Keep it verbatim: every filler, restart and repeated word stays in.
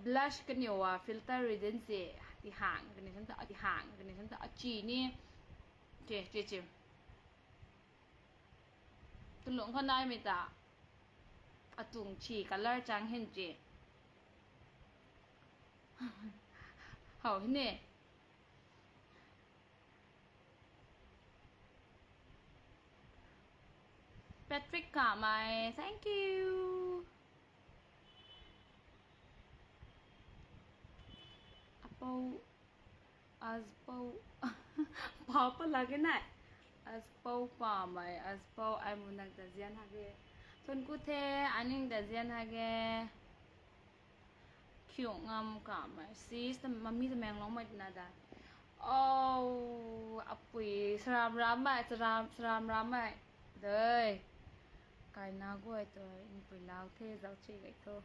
Blush kaniw a filter rui dinc se, tihang kani san ta, tihang kani san ta, achi ni. Che, che, che. Tulung khou naimei ta. Atuang chi color chang hin che. How hini. Patrick Kamei, thank you. Apou, Azpou, papa lage na. Azpou Pamei, Azpou ai munak ta zian hage. Thuanc ku the, aning ta zian hage. Khiu ngam Kamei, sis, mami Tamenglongmei twna da. O, apui, saram ramei, saram, saram ramei. Dei. Kaina guay tu, npui nau the, zauc che gay tho.